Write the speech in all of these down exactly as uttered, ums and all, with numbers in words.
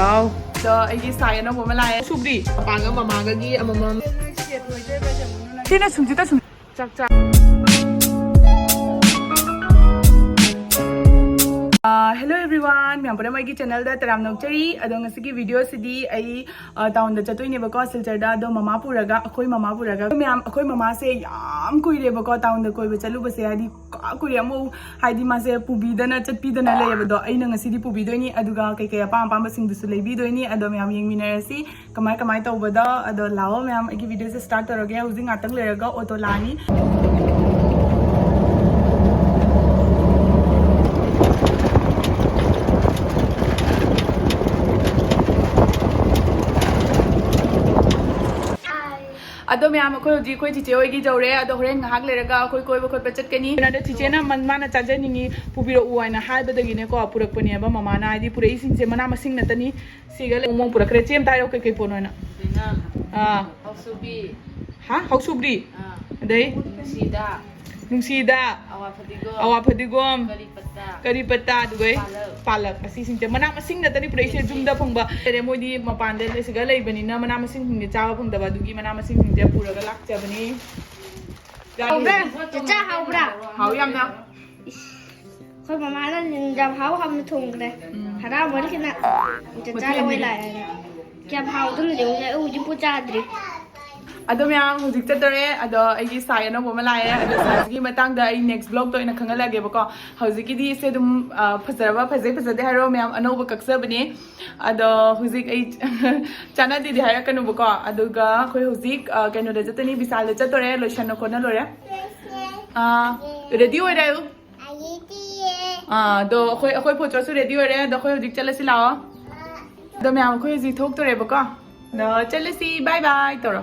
ꯑꯗꯣ ꯑꯩꯒꯤ ꯁꯥꯏ ꯑꯅꯧꯕ ꯑꯃ ꯂꯥꯛꯑꯦ꯫ ꯁꯨꯕ꯭ꯔꯤ? ꯄꯥꯄꯥꯒ ꯃꯃꯥꯒꯒꯤ ꯑꯃꯃꯝ꯫ ꯁꯤꯅ ꯁꯨꯝꯁꯤꯗ ꯁꯨꯝ ꯆꯥꯛ ꯆꯥ꯫ Hello everyone, ꯃꯌꯥꯝ ꯄꯨꯝꯅꯃꯛ ꯑꯩꯒꯤ channelꯗ ꯇꯔꯥꯝꯅ ꯑꯣꯛꯆꯔꯤ꯫ ꯑꯗꯣ ꯉꯁꯤꯒꯤ videoꯁꯤꯗꯤ ꯑꯩ ꯑ, townꯗ ꯆꯠꯇꯣꯏꯅꯦꯕꯀꯣ, ꯁꯤꯜꯆꯔꯗ꯫ ꯑꯗꯣ ꯃꯃꯥ ꯄꯨꯔꯒ, ꯑꯩꯈꯣꯏ ꯃꯃꯥ ꯄꯨꯔꯒ꯫ ꯃꯌꯥꯝ, ꯑꯩꯈꯣꯏ ꯃꯃꯥꯁꯦ ꯌꯥꯝ ꯀꯨꯏꯔꯦꯕꯀꯣ townꯗ ꯀꯣꯏꯕ ꯆꯠꯂꯨꯕꯁꯦ, ꯍꯥꯏꯗꯤ ꯀ-, ꯀꯨꯏꯔꯦ ꯑꯃꯨꯛ, ꯍꯥꯏꯗꯤ ꯃꯥꯁꯦ ꯄꯨꯕꯤꯗꯅ ꯆꯠꯄꯤꯗꯅ ꯂꯩꯌꯦꯕꯗꯣ꯫ ꯑꯩꯅ ꯉꯁꯤꯗꯤ ꯄꯨꯕꯤꯗꯣꯏꯅꯤ, ꯑꯗꯨꯒ ꯀꯩꯀꯩ ꯑꯄꯥꯝ ꯑꯄꯥꯝꯕꯁꯤꯡꯗꯨꯁꯨ ꯂꯩꯕꯤꯗꯣꯏꯅꯤ꯫ ꯑꯗꯣ ꯃꯌꯥꯝ ꯌꯦꯡꯃꯤꯟꯅꯔꯁꯤ ꯀꯃꯥꯏ ꯀꯃꯥꯏ ꯇꯧꯕꯗꯣ꯫ ꯑꯗꯣ ꯂꯥꯛꯑꯣ ꯃꯌꯥꯝ, ꯑꯩꯒꯤ videoꯁꯦ start ꯇꯧꯔꯒꯦ꯫ ꯍꯧꯖꯤꯛ ꯉꯥꯛꯇꯪ ꯂꯩꯔꯒ auto ꯂꯥꯛꯑꯅꯤ꯫ ꯑꯗꯣ ꯃꯌꯥꯝ, ꯑꯩꯈꯣꯏ ꯍꯧꯖꯤꯛ ꯑꯩꯈꯣꯏ ꯆꯤꯆꯦ ꯍꯣꯏꯒꯤ ꯌꯧꯔꯦ꯫ ꯑꯗꯣ ꯍꯣꯔꯦꯟ ꯉꯥꯏꯍꯥꯛ ꯂꯩꯔꯒ ꯑꯩꯈꯣꯏ ꯀꯣꯏꯕ ꯈꯣꯠꯄ ꯆꯠꯀꯅꯤ꯫ ꯀꯩꯅꯣꯗ ꯆꯤꯆꯦꯅ ꯃꯟ-, ꯃꯥꯅ ꯆꯥꯖꯅꯤꯡꯉꯤ ꯄꯨꯕꯤꯔꯛꯎ ꯍꯥꯏꯅ ꯍꯥꯏꯕꯗꯒꯤꯅꯦꯀꯣ ꯄꯨꯔꯛꯄꯅꯦꯕ ꯃꯃꯥꯅ꯫ ꯍꯥꯏꯗꯤ ꯄꯨꯔꯛꯏꯁꯤꯡꯁꯦ ꯃꯅꯥ ꯃꯁꯤꯡ ꯅꯠꯇꯅꯤ꯫ ꯁꯤꯒ ꯂꯩ-, ꯃꯣꯡ ꯄꯨꯔꯛꯈ꯭ꯔꯦ꯫ ꯆꯦ ꯑꯝꯇ ꯍꯥꯏꯔꯛꯑꯣ ꯀꯩꯀꯩ ꯄꯣꯠꯅꯣ ꯍꯥꯏꯅ꯫ ꯑꯥ꯫ ꯍꯥꯎꯁꯨꯕꯤ꯫ ꯍꯥ? ꯍꯥꯎꯁꯨꯕ꯭ꯔꯤ? ꯑꯥ꯫ ꯑꯗꯩ? ꯅꯨꯡꯁꯤꯗꯥꯛ꯫ ꯅꯨꯡꯁꯤꯗꯥꯛ꯫ ꯑꯋꯥ ꯐꯗꯤꯒꯣꯝ꯫ ꯑꯋꯥ ꯐꯗꯤꯒꯣꯝ꯫ ꯀꯔꯤ ꯄꯠꯇꯥ꯫ ꯀꯔꯤ ꯄꯠꯇꯥ, ꯑꯗꯨꯒ ꯄꯥꯂꯛ꯫ ꯄꯥꯂꯛ꯫ ꯑꯁꯤꯁꯤꯡꯁꯦ ꯃꯅꯥ ꯃꯁꯤꯡ ꯅꯠꯇꯅꯤ ꯄꯨꯔꯛꯏꯁꯦ, ꯌꯨꯝꯗ ꯐꯪꯕ꯫ ꯂꯩꯔꯦ, ꯃꯣꯏꯗꯤ ꯃꯄꯥꯟꯗ ꯁꯤꯒ ꯂꯩꯕꯅꯤꯅ ꯃꯅꯥ ꯃꯁꯤꯡꯁꯤꯡꯁꯦ ꯆꯥꯕ ꯐꯪꯗꯕ, ꯑꯗꯨꯒꯤ ꯃꯅꯥ ꯃꯁꯤꯡꯁꯤꯡꯁꯦ ꯄꯨꯔꯒ ꯂꯥꯛꯆꯕꯅꯤ꯫ ꯍꯥꯎꯕ꯭ꯔꯥ? ꯆꯤꯆꯥ ꯍꯥꯎꯕ꯭ꯔꯥ? ꯍꯥꯎ ꯌꯥꯝꯅ꯫ ꯏꯁ, ꯑꯩꯈꯣꯏ ꯃꯃꯥꯅ ꯌꯦꯟꯖꯥꯡ ꯍꯥꯎ ꯍꯥꯎꯅ ꯊꯣꯡꯈ꯭ꯔꯦ꯫ ꯎꯝ꯫ ꯍꯔꯥꯎꯃꯟꯈꯤꯅ ꯆꯤꯆꯥ ꯃꯊꯦꯜ ꯂꯧꯋꯦ ꯂꯥꯛꯑꯦꯅ꯫ ꯀꯌꯥꯝ ꯍꯥꯎꯗꯣꯏꯅꯣ ꯌꯦꯡꯉꯨꯁꯦ, ꯑꯩ ꯍꯧꯖꯤꯛꯄꯨ ꯆꯥꯗ꯭ꯔꯤ꯫ ꯑꯗꯣ ꯃꯌꯥꯝ, ꯍꯧꯖꯤꯛ ꯆꯠꯇꯣꯔꯦ꯫ ꯑꯗꯣ ꯑꯩꯒꯤ ꯁꯥꯏ ꯑꯅꯧꯕ ꯑꯃ ꯂꯥꯛꯑꯦ꯫ ꯑꯗꯣ ꯁꯥꯏꯁꯤꯒꯤ ꯃꯇꯥꯡꯗ ꯑꯩ next vlogꯇ ꯑꯣꯏꯅ ꯈꯪꯍꯜꯂꯛꯑꯒꯦꯕꯀꯣ꯫ ꯍꯧꯖꯤꯛꯀꯤꯗꯤ ꯁꯦ ꯑꯗꯨꯝ, ꯑ, ꯐꯖꯔꯕ, ꯐꯖꯩ ꯐꯖꯗꯦ ꯍꯥꯏꯔꯣ ꯃꯌꯥꯝ, ꯑꯅꯧꯕ ꯀꯛꯆꯕꯅꯦ꯫ ꯑꯗꯣ ꯍꯧꯖꯤꯛ ꯑꯩ ꯆꯥꯟꯅꯗꯦꯗꯤ ꯍꯥꯏꯔꯛꯀꯅꯨꯕꯀꯣ꯫ ꯑꯗꯨꯒ ꯑꯩꯈꯣꯏ ꯍꯧꯖꯤꯛ, ꯑ, ꯀꯩꯅꯣꯗ ꯆꯠꯇꯣꯏꯅꯤ, ꯕꯤꯁꯥꯜꯗ ꯆꯠꯇꯣꯔꯦ꯫ ꯂꯣꯏꯁꯟꯅ ꯈꯣꯠꯅ ꯂꯣꯏꯔꯦ꯫ ꯑ, ready ꯑꯣꯏꯔꯦ ꯑꯌꯨ? ꯑꯥ, ꯑꯗꯣ ꯑꯩꯈꯣꯏ, ꯑꯩꯈꯣꯏ ꯄꯣꯠꯆꯣꯁꯨ ready ꯑꯣꯏꯔꯦ꯫ ꯑꯗꯣ ꯑꯩꯈꯣꯏ ꯍꯧꯖꯤꯛ ꯆꯠꯂꯁꯤ ꯂꯥꯛꯑꯣ꯫ ꯑꯗꯣ ꯃꯌꯥꯝ ꯑꯩꯈꯣꯏ ꯍꯧꯖꯤꯛ ꯊꯣꯛꯇꯣꯔꯦꯕꯀꯣ꯫ ꯑꯗꯣ ꯆꯠꯂꯁꯤ, bye bye ꯇꯧꯔꯣ꯫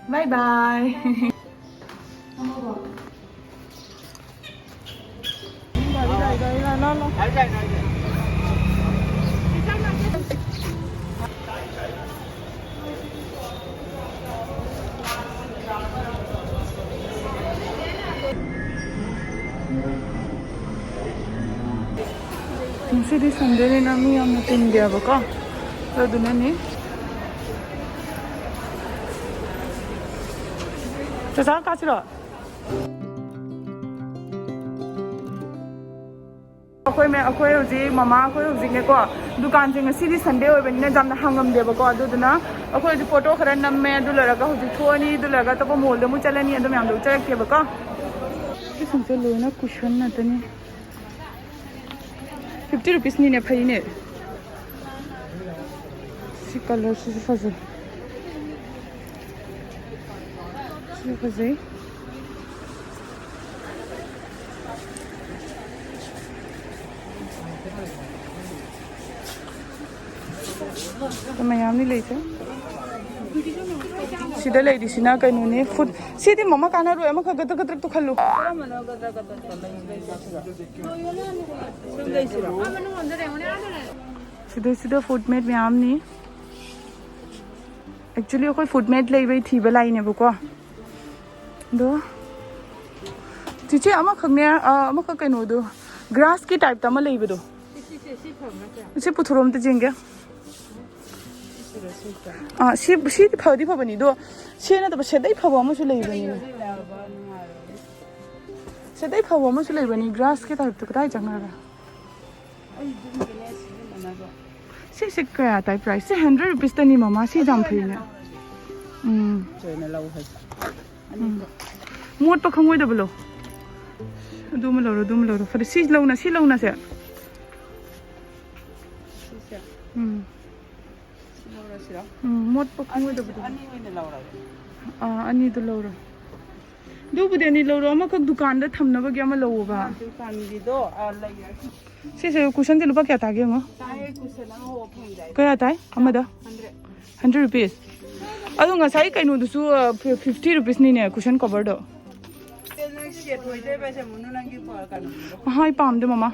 Bye bye꯫ Bye bye꯫ ꯉꯁꯤꯗꯤ ꯁꯟꯗꯦꯅꯤꯅ ꯃꯤ ꯌꯥꯝꯅ ꯇꯤꯟꯗꯦꯕꯀꯣ, ꯑꯗꯨꯗꯨꯅꯅꯤ꯫ ꯆꯥꯆꯥ, ꯀꯥꯁꯤꯔꯣ? ꯑꯩꯈꯣꯏ ꯃꯌꯥꯝ, ꯑꯩꯈꯣꯏ ꯍꯧꯖꯤꯛ, ꯃꯃꯥ ꯑꯩꯈꯣꯏ ꯍꯧꯖꯤꯛꯅꯦꯀꯣ, ꯗꯨꯀꯥꯟꯁꯦ ꯉꯁꯤꯗꯤ ꯁꯟꯗꯦ ꯑꯣꯏꯕꯅꯤꯅ ꯌꯥꯝꯅ ꯍꯥꯡꯉꯝꯗꯦꯕꯀꯣ, ꯑꯗꯨꯗꯨꯅ ꯑꯩꯈꯣꯏ ꯍꯧꯖꯤꯛ ꯐꯣꯇꯣ ꯈꯔ ꯅꯝꯃꯦ꯫ ꯑꯗꯨ ꯂꯣꯏꯔꯒ ꯍꯧꯖꯤꯛ ꯊꯣꯛꯑꯅꯤ꯫ ꯑꯗꯨ ꯂꯣꯏꯔꯒ ꯑꯇꯣꯞꯄ ꯃꯣꯜꯗ ꯑꯃꯨꯛ ꯆꯠꯂꯅꯤ꯫ ꯑꯗꯨ ꯃꯌꯥꯝꯗꯣ ꯎꯠꯆꯔꯛꯀꯦꯕꯀꯣ꯫ ꯁꯤꯁꯤꯡꯁꯦ ꯂꯣꯏꯅ ꯀꯨꯁꯟ ꯉꯥꯛꯇꯅꯤ꯫ ꯐꯤꯐꯇꯤ ꯔꯨꯄꯤꯁꯅꯤꯅꯦ, ꯐꯩꯅꯦ꯫ ꯁꯤ ꯀꯂꯔꯁꯤꯁꯨ ꯐꯖꯩ꯫ ꯁꯤꯁꯨ ꯐꯖꯩ꯫ ꯃꯌꯥꯝꯅꯤ ꯂꯩꯁꯦ꯫ ꯁꯤꯗ ꯂꯩꯔꯤꯁꯤꯅ ꯀꯩꯅꯣꯅꯦ, ꯐꯨꯗ꯫ ꯁꯤꯗꯤ ꯃꯃꯥ ꯀꯥꯟꯅꯔꯣꯏ, ꯑꯃꯈꯛ ꯒꯗ꯭ꯔꯛ ꯒꯗ꯭ꯔꯛꯇꯨ ꯈꯜꯂꯨ꯫ ꯁꯤꯗꯩꯁꯤꯗ ꯐꯨꯗ ꯃꯦꯠ ꯃꯌꯥꯝꯅꯤ꯫ ꯑꯦꯛꯆꯨꯋꯦꯂꯤ ꯑꯩꯈꯣꯏ ꯐꯨꯗ ꯃꯦꯠ ꯂꯩꯕꯩ ꯊꯤꯕ ꯂꯥꯛꯏꯅꯦꯕꯀꯣ꯫ ꯑꯗꯣ ꯆꯤꯆꯦ, ꯑꯃꯈꯛꯅꯦ, ꯑ, ꯑꯃꯈꯛ ꯀꯩꯅꯣꯗꯣ, ꯒ꯭ꯔꯥꯁꯀꯤ ꯇꯥꯏꯞꯇ ꯑꯃ ꯂꯩꯕꯗꯣ꯫ ꯁꯤ ꯄꯨꯊꯣꯔꯛꯑꯣ ꯑꯝꯇ ꯌꯦꯡꯒꯦ꯫ ꯑꯥ, ꯁꯤ, ꯁꯤꯗꯤ ꯐꯗꯤ ꯐꯕꯅꯤ, ꯑꯗꯣ ꯁꯤ ꯅꯠꯇꯕ ꯁꯦꯗꯩ ꯐꯕ ꯑꯃꯁꯨ ꯂꯩꯕꯅꯤꯅꯦ꯫ ꯁꯦꯗꯩ ꯐꯕ ꯑꯃꯁꯨ ꯂꯩꯕꯅꯤ, ꯒ꯭ꯔꯥꯁꯀꯤ ꯇꯥꯏꯞꯇ꯫ ꯀꯗꯥꯏ ꯆꯪꯈ꯭ꯔꯒꯦ? ꯁꯤꯁꯦ ꯀꯌꯥ ꯇꯥꯏ ꯄ꯭ꯔꯥꯏꯁ? ꯁꯤ ꯍꯟꯗ꯭ꯔꯦꯠ ꯔꯨꯄꯤꯁꯇꯅꯤ ꯃꯃꯥ, ꯁꯤ ꯌꯥꯝ ꯐꯩꯅꯦ꯫ ꯎꯝ꯫ ꯎꯝ꯫ ꯃꯣꯠꯄ ꯈꯪꯉꯣꯏꯗꯕ ꯂꯧ꯫ ꯑꯗꯨꯃ ꯂꯧꯔꯣ, ꯑꯗꯨꯃ ꯂꯧꯔꯣ꯫ ꯐꯔꯦ, ꯁꯤ ꯂꯧꯅ-, ꯁꯤ ꯂꯧꯅꯁꯦ꯫ ꯁꯤꯁꯦ꯫ ꯎꯝ꯫ ꯁꯤ ꯂꯧꯔꯁꯤꯔꯣ? ꯎꯝ, ꯃꯣꯠꯄ ꯈꯪꯉꯣꯏꯗꯕꯗꯣ꯫ ꯑꯅꯤ ꯑꯣꯏꯅ ꯂꯧꯔꯒꯦ꯫ ꯑꯥ, ꯑꯅꯤꯗꯨ ꯂꯧꯔꯣ꯫ ꯑꯗꯨꯕꯨꯗꯤ ꯑꯅꯤ ꯂꯧꯔꯣ, ꯑꯃꯈꯛ ꯗꯨꯀꯥꯟꯗ ꯊꯝꯅꯕꯒꯤ ꯑꯃ ꯂꯧꯑꯣꯕ꯫ ꯑꯃ ꯗꯨꯀꯥꯟꯒꯤꯗꯣ, ꯑꯥ, ꯂꯩꯔꯦ꯫ ꯁꯤꯁꯦ ꯀꯨꯁꯟꯁꯦ ꯂꯨꯄꯥ ꯀꯌꯥ ꯇꯥꯒꯦ ꯌꯦꯡꯉꯣ꯫ ꯇꯥꯏꯌꯦ, ꯀꯨꯁꯟ ꯑꯃ ꯍꯣ ꯐꯪꯗꯥꯏ? ꯀꯌꯥ ꯇꯥꯏ ꯑꯃꯗ? ꯍꯟꯗ꯭ꯔꯦꯠ꯫ Hundred rupees. ꯑꯗꯣ ꯉꯁꯥꯏ ꯀꯩꯅꯣꯗꯨꯁꯨ, ꯑ, ꯐꯤ-, ꯐꯤꯐꯇꯤ ꯔꯨꯄꯤꯁꯅꯤꯅꯦ, ꯀꯨꯁꯟ ꯀꯣꯕꯔꯗꯣ꯫ ꯁꯦ, ꯅꯪ ꯁꯦꯠ ꯑꯣꯏꯗꯣꯏꯕ, ꯁꯦ, ꯃꯨꯅꯨ, ꯅꯪꯒꯤ ꯀꯩꯅꯣꯗꯣ꯫ ꯑꯍꯥ, ꯑꯩ ꯄꯥꯝꯗꯦ, ꯃꯃꯥ꯫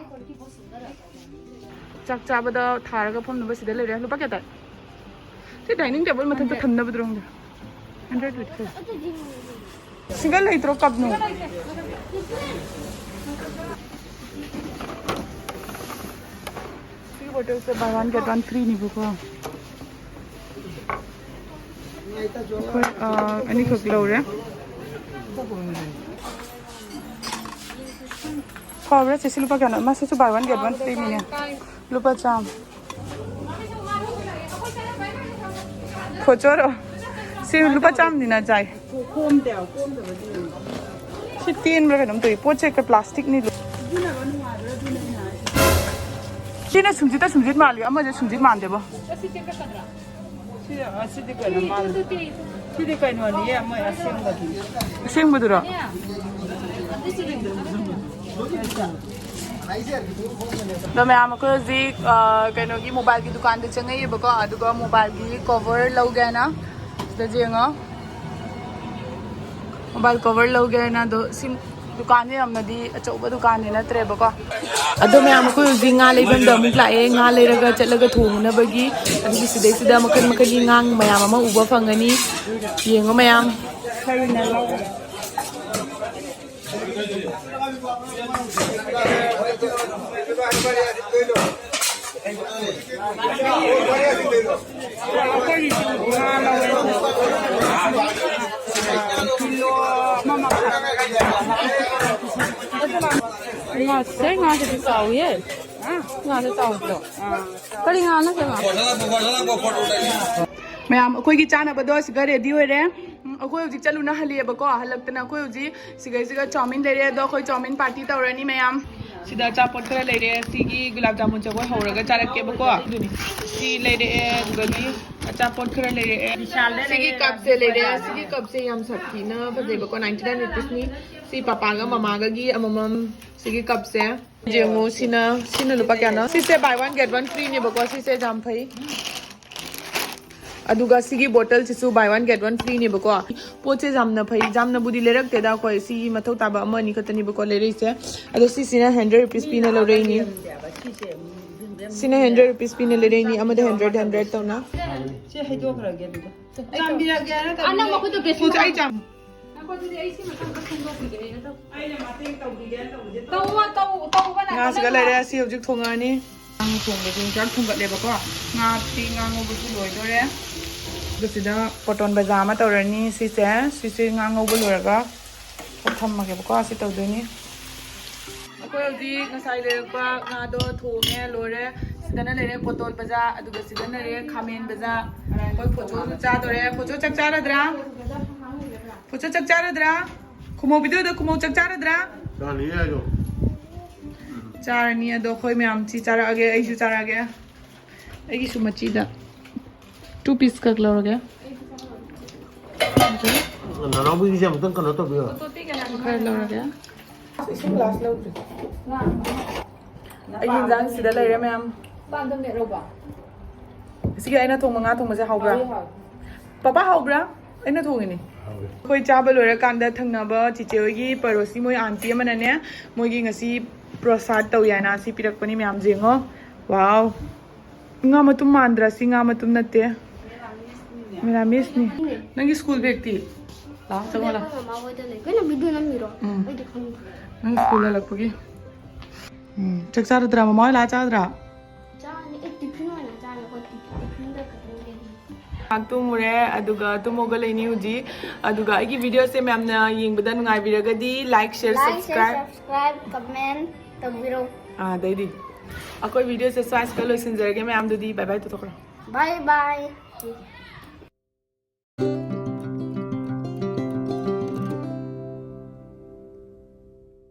ꯆꯥꯛ ꯆꯥꯕꯗ ꯊꯥꯔꯒ ꯐꯝꯅꯕ ꯁꯤꯗ ꯂꯩꯔꯦ꯫ ꯂꯨꯄꯥ ꯀꯌꯥ ꯇꯥꯏ? ꯁꯤ ꯗꯥꯏꯅꯤꯡ ꯇꯦꯕꯜ ꯃꯊꯛꯇ ꯊꯝꯅꯕꯗꯨꯔꯣ ꯈꯪꯗꯦ꯫ Hundred rupees. ꯁꯤꯡꯒꯜ ꯂꯩꯇ꯭ꯔꯣ ꯀꯞꯅꯨ? Bottleꯁꯦ buy one get one freeꯅꯦꯕꯀꯣ꯫ ꯑꯩꯈꯣꯏ ꯑ, ꯑꯅꯤꯈꯛ ꯂꯧꯔꯦ꯫ ꯐꯕ꯭ꯔꯥ ꯆꯦ? ꯁꯤ ꯂꯨꯄꯥ ꯀꯌꯥꯅꯣ? ꯃꯁꯤꯁꯨ buy one get one freeꯅꯤꯅꯦ꯫ ꯂꯨꯄꯥ ꯆꯥꯝꯃ꯫ ꯈꯣꯠꯆꯣꯔꯣ꯫ ꯁꯤ ꯂꯨꯄꯥ ꯆꯥꯝꯃꯅꯤꯅ ꯆꯥꯏ꯫ ꯀꯣꯝꯗꯦ, ꯀꯣꯝꯗꯕꯗꯤ꯫ ꯁꯤ ꯇꯦꯟꯕ꯭ꯔꯥ ꯀꯩꯅꯣꯝ ꯇꯧꯏ꯫ ꯄꯣꯠꯁꯦ ꯍꯦꯛꯇ plasticꯅꯤ꯫ ꯁꯤꯖꯤꯟꯅꯕ ꯅꯨꯡꯉꯥꯏꯕ꯭ꯔꯥ ꯑꯗꯨꯅ ꯑꯩꯅ ꯍꯥꯏꯁꯦ꯫ ꯁꯤꯅ ꯁꯨꯝꯖꯤꯠꯇ ꯁꯨꯝꯖꯤꯠ ꯃꯥꯜꯂꯤ, ꯑꯃꯁꯦ ꯁꯨꯝꯖꯤꯠ ꯃꯥꯟꯗꯦꯕꯣ꯫ ꯁꯤ, ꯑ, ꯁꯤꯗꯤ ꯀꯩꯅꯣ ꯃꯥꯜꯂꯤ꯫ ꯁꯤꯗꯤ ꯀꯩꯅꯣꯅꯤꯌꯦ, ꯃꯣꯏ ꯑꯁꯦꯡꯕꯒꯤ꯫ ꯑꯁꯦꯡꯕꯗꯨꯔꯣ? ꯑꯗꯣ ꯃꯌꯥꯝ, ꯑꯩꯈꯣꯏ ꯍꯧꯖꯤꯛ, ꯑ, ꯀꯩꯅꯣꯒꯤ mobileꯒꯤ ꯗꯨꯀꯥꯟꯗ ꯆꯪꯉꯛꯏꯕꯀꯣ, ꯑꯗꯨꯒ mobileꯒꯤ cover ꯂꯧꯒꯦꯅ ꯁꯤꯗ ꯌꯦꯡꯉꯣ꯫ Mobile cover ꯂꯧꯒꯦ ꯍꯥꯏꯅ꯫ ꯑꯗꯣ ꯁꯤ ꯗꯨꯀꯥꯟꯁꯦ ꯌꯥꯝꯅꯗꯤ ꯑꯆꯧꯕ ꯗꯨꯀꯥꯟꯗꯤ ꯅꯠꯇ꯭ꯔꯦꯕꯀꯣ꯫ ꯑꯗꯣ ꯃꯌꯥꯝ, ꯑꯩꯈꯣꯏ ꯍꯧꯖꯤꯛ ꯉꯥ ꯂꯩꯐꯝꯗ ꯑꯃꯨꯛ ꯂꯥꯛꯑꯦ꯫ ꯉꯥ ꯂꯩꯔꯒ ꯆꯠꯂꯒ ꯊꯣꯡꯅꯕꯒꯤ꯫ ꯑꯗꯨꯒꯤ ꯁꯤꯗꯩꯁꯤꯗ ꯃꯈꯜ ꯃꯈꯜꯒꯤ ꯉꯥ ꯃꯌꯥꯝ ꯑꯃ ꯎꯕ ꯐꯪꯒꯅꯤ꯫ ꯌꯦꯡꯉꯣ ꯃꯌꯥꯝ꯫ ꯑꯩꯈꯣꯏꯒꯤꯁꯨ ꯉꯥ ꯂꯧꯋꯦ꯫ ꯀꯤꯂꯣ ꯑꯃ ꯃꯈꯥꯏ꯫ ꯉꯥꯁꯦ, ꯉꯥꯁꯤꯗꯤ ꯆꯥꯎꯋꯤꯍꯦ꯫ ꯉꯥꯁꯦ ꯆꯥꯎꯗ꯭ꯔꯣ? ꯀꯔꯤ ꯉꯥꯅꯣ ꯁꯤꯕꯣ? ꯃꯌꯥꯝ, ꯑꯩꯈꯣꯏꯒꯤ ꯆꯥꯅꯕꯗꯣ ꯁꯤꯒ ready ꯑꯣꯏꯔꯦ꯫ ꯎꯝ, ꯑꯩꯈꯣꯏ ꯍꯧꯖꯤꯛ ꯆꯠꯂꯨꯅ ꯍꯜꯂꯛꯑꯦꯕꯀꯣ꯫ ꯍꯜꯂꯛꯇꯅ ꯑꯩꯈꯣꯏ ꯍꯧꯖꯤꯛ ꯁꯤꯒꯩꯁꯤꯒ ꯆꯥꯎꯃꯤꯟ ꯂꯩꯔꯦ꯫ ꯑꯗꯣ ꯑꯩꯈꯣꯏ ꯆꯥꯎꯃꯤꯟ party ꯇꯧꯔꯅꯤ ꯃꯌꯥꯝ꯫ ꯁꯤꯗ ꯑꯆꯥꯄꯣꯠ ꯈꯔ ꯂꯩꯔꯦ꯫ ꯁꯤꯒꯤ ꯒꯨꯂꯥꯞ ꯖꯥꯃꯨꯟꯁꯦ ꯑꯩꯈꯣꯏ ꯍꯧꯔꯒ ꯆꯥꯔꯛꯀꯦꯕꯀꯣ꯫ ꯁꯤ ꯂꯩꯔꯛꯑꯦ, ꯑꯗꯨꯗꯒꯤ ꯑꯆꯥꯄꯣꯠ ꯈꯔ ꯂꯩꯔꯛꯑꯦ꯫ ꯕꯤꯁꯥꯜꯗ ꯁꯤꯒꯤ ꯂꯩꯔꯦ꯫ Cupꯁꯦ ꯂꯩꯔꯦ꯫ ꯁꯤꯒꯤ cupꯁꯦ ꯌꯥꯝ ꯁꯥꯊꯤꯅ ꯐꯖꯩꯕꯀꯣ, ninety nine rupeesꯅꯤ꯫ ꯁꯤ ꯄꯥꯄꯥꯒ ꯃꯃꯥꯒꯒꯤ ꯑꯃꯃꯝ꯫ ꯁꯤꯒꯤ cupꯁꯦ ꯌꯦꯡꯉꯨ, ꯁꯤꯅ, ꯁꯤꯅ ꯂꯨꯄꯥ ꯀꯌꯥꯅꯣ? ꯁꯤꯁꯦ buy one get one freeꯅꯦꯕꯀꯣ꯫ ꯁꯤꯁꯦ ꯌꯥꯝ ꯐꯩ꯫ ꯑꯗꯨꯒ ꯁꯤꯒꯤ bottleꯁꯤꯁꯨ buy one get one freeꯅꯦꯕꯀꯣ꯫ ꯄꯣꯠꯁꯦ ꯌꯥꯝꯅ ꯐꯩ, ꯌꯥꯝꯅꯕꯨꯗꯤ ꯂꯩꯔꯛꯇꯦꯗ ꯑꯩꯈꯣꯏ, ꯁꯤꯒꯤ ꯃꯊꯧ ꯇꯥꯕ ꯑꯃ ꯑꯅꯤ ꯈꯛꯇꯅꯦꯕꯀꯣ ꯂꯩꯔꯛꯏꯁꯦ꯫ ꯑꯗꯣ ꯁꯤꯁꯤꯅ hundred rupees ꯄꯤꯅ ꯂꯧꯔꯛꯏꯅꯤ꯫ ꯁꯤꯅ hundred rupees ꯄꯤꯅ ꯂꯩꯔꯛꯏꯅꯤ, ꯑꯃꯗ hundred, hundred ꯇꯧꯅ꯫ ꯁꯤ ꯍꯩꯗꯣꯛꯈ꯭ꯔꯒꯦ ꯑꯗꯨꯗ꯫ ꯆꯥꯝꯕꯤꯔꯒꯦ ꯍꯥꯏꯔꯒ ꯑꯅꯪ ꯃꯈꯨꯠꯇꯣ ꯕꯦꯁꯣꯟ ꯄꯨꯖꯥ, ꯑꯩ ꯆꯥꯝ-, ꯉꯥꯏꯈꯣ, ꯑꯗꯨꯗꯤ ꯑꯩ ꯁꯤ ꯃꯊꯪꯗ ꯁꯦꯡꯗꯣꯛꯄꯤꯒꯦ꯫ ꯑꯩꯅ ꯃꯇꯦꯡ ꯇꯧꯕꯤꯒꯦꯅ ꯇꯧꯕꯁꯦ꯫ ꯇꯧꯕ, ꯇꯧ-, ꯇꯧꯕ ꯅꯪ ꯉꯥꯁꯤꯒ ꯂꯩꯔꯦ, ꯁꯤ ꯍꯧꯖꯤꯛ ꯊꯣꯡꯉꯛꯑꯅꯤ꯫ ꯉꯥ ꯊꯣꯡꯕꯁꯨ ꯆꯥꯛ ꯊꯣꯡꯒꯠꯂꯦꯕꯀꯣ꯫ ꯉꯥ ꯉꯥ ꯉꯧꯕꯁꯨ ꯂꯣꯏꯗꯣꯔꯦ꯫ ꯑꯗꯨ ꯁꯤꯗ ꯄꯣꯇꯣꯟ ꯕꯖꯥ ꯑꯃ ꯇꯧꯔꯅꯤ꯫ ꯁꯤꯁꯦ ꯁꯤꯁꯦ ꯉꯥ ꯉꯧꯕ ꯂꯣꯏꯔꯒ ꯊꯝꯃꯒꯦꯕꯀꯣ꯫ ꯁꯤ ꯇꯧꯗꯣꯏꯅꯤ꯫ ꯑꯩꯈꯣꯏ ꯍꯧꯖꯤꯛ ꯉꯁꯥꯏ ꯂꯩꯔꯛꯄ ꯉꯥꯗꯣ ꯊꯣꯡꯉꯦ ꯂꯣꯏꯔꯦ꯫ ꯁꯤꯗꯅ ꯂꯩꯔꯦ ꯄꯣꯇꯣꯟ ꯕꯖꯥ, ꯑꯗꯨꯒ ꯁꯤꯗꯅ ꯂꯩꯔꯦ ꯈꯥꯃꯦꯟ ꯕꯖꯥ꯫ ꯑꯩꯈꯣꯏ ꯐꯣꯆꯣꯁꯨ ꯆꯥꯗꯣꯔꯦ꯫ ꯐꯣꯆꯣ ꯆꯥꯛ ꯆꯥꯔꯗ꯭ꯔꯥ? ꯐꯣꯆꯣ ꯆꯥꯛ ꯆꯥꯔꯗ꯭ꯔꯥ? ꯈꯨꯃꯧ ꯕꯤꯗꯤꯑꯣꯗ ꯈꯨꯃꯧ ꯆꯥꯛ ꯆꯥꯔꯗ꯭ꯔꯥ? ꯆꯥꯅꯤ ꯍꯥꯏꯗꯣ꯫ ꯆꯥꯔꯅꯤ꯫ ꯑꯗꯣ ꯑꯩꯈꯣꯏ ꯃꯌꯥꯝ ꯁꯤ ꯆꯥꯔꯛꯑꯒꯦ꯫ ꯑꯩꯁꯨ ꯆꯥꯔꯛꯑꯒꯦ꯫ ꯑꯩꯒꯤꯁꯨ ꯃꯆꯤꯗ ꯇꯨ ꯄꯤꯁ ꯈꯛ ꯂꯧꯔꯒꯦ꯫ ꯅꯅꯥꯎꯕꯤꯒꯤꯁꯦ ꯑꯃꯨꯛꯇꯪ ꯀꯩꯅꯣ ꯇꯧꯕꯤꯌꯣ꯫ ꯈꯔ ꯂꯧꯔꯒꯦ꯫ ꯏꯁꯤꯡ ꯒ꯭ꯂꯥꯁ ꯂꯧꯗ꯭ꯔꯤ꯫ ꯑꯩꯒꯤ ꯏꯟꯖꯥꯡ ꯁꯤꯗ ꯂꯩꯔꯦ ꯃꯌꯥꯝ꯫ ꯁꯤꯒꯤ ꯑꯩꯅ ꯊꯣꯡꯕ ꯉꯥ ꯊꯣꯡꯕꯁꯦ ꯍꯥꯎꯕ꯭ꯔꯥ? ꯄꯄꯥ ꯍꯥꯎꯕ꯭ꯔꯥ? ꯑꯩꯅ ꯊꯣꯡꯉꯤꯅꯦ꯫ ꯑꯩꯈꯣꯏ ꯆꯥꯕ ꯂꯣꯏꯔꯀꯥꯟꯗ ꯊꯪꯅꯕ ꯆꯤꯆꯦ ꯍꯣꯏꯒꯤ ꯄꯔꯣꯁꯤ ꯃꯣꯏ ꯑꯥꯟꯇꯤ ꯑꯃꯅꯅꯦ, ꯃꯣꯏꯒꯤ ꯉꯁꯤ ꯄ꯭ꯔꯣꯁꯥꯗ ꯇꯧꯏ ꯍꯥꯏꯅ ꯁꯤ ꯄꯤꯔꯛꯄꯅꯤ ꯃꯌꯥꯝ ꯌꯦꯡꯉꯣ꯫ ꯋꯥꯎ꯫ ꯉꯥ ꯃꯇꯨꯝ ꯃꯥꯟꯗ꯭ꯔꯥ? ꯁꯤ ꯉꯥ ꯃꯇꯨꯝ ꯅꯠꯇꯦ꯫ ꯃꯦꯔꯥꯃꯤꯁꯅꯤ꯫ ꯅꯪꯒꯤ ꯁ꯭ꯀꯨꯜ ꯕꯦꯒꯇꯤ? ꯂꯥꯛꯑꯣ, ꯆꯪꯉꯣ ꯂꯥꯛꯑꯣ꯫ ꯃꯃꯥ ꯍꯣꯏꯗ ꯂꯩ꯫ ꯀꯩꯅꯣ ꯚꯤꯗꯤꯑꯣ ꯅꯝꯃꯤꯔꯣ? ꯎꯝ꯫ ꯑꯩꯗꯤ ꯈꯪꯗꯦ꯫ ꯅꯪ ꯁ꯭ꯀꯨꯜ ꯍꯜꯂꯛꯄꯒꯤ꯫ ꯎꯝ꯫ ꯆꯥꯛ ꯆꯥꯔꯗ꯭ꯔꯥ? ꯃꯃꯥ ꯍꯣꯏ ꯂꯥꯛꯑ ꯆꯥꯗ꯭ꯔꯥ? ꯆꯥꯔꯅꯤ꯫ ꯑꯦ, ꯇꯤꯐꯤꯟ ꯑꯣꯏꯅ ꯆꯥꯔꯦ꯫ ꯑꯩꯈꯣꯏ ꯇꯤꯐꯤꯟ, ꯇꯤꯐꯤꯟꯗ ꯈꯛꯇꯪ ꯂꯩ꯫ ꯉꯥꯏꯍꯥꯛ ꯇꯨꯝꯃꯨꯔꯦ, ꯑꯗꯨꯒ ꯇꯨꯝꯃꯒ ꯂꯩꯅꯤ ꯍꯧꯖꯤꯛ꯫ ꯑꯗꯨꯒ ꯑꯩꯒꯤ ꯚꯤꯗꯤꯑꯣꯁꯦ ꯃꯌꯥꯝꯅ ꯌꯦꯡꯕꯗ ꯅꯨꯡꯉꯥꯏꯕꯤꯔꯒꯗꯤ like, share, Like, share, subscribe꯫ Subscribe, comment ꯇꯧꯕꯤꯔꯣ꯫ ꯑꯥ, ꯑꯗꯩꯗꯤ ꯑꯩꯈꯣꯏ ꯚꯤꯗꯤꯑꯣꯁꯦ ꯁ꯭ꯋꯥꯏꯁꯤꯗ ꯂꯣꯏꯁꯤꯟꯖꯔꯒꯦ ꯃꯌꯥꯝꯗꯨꯗꯤ꯫ Bye bye ꯇꯧꯊꯣꯛꯈ꯭ꯔꯣ꯫ Bye bye꯫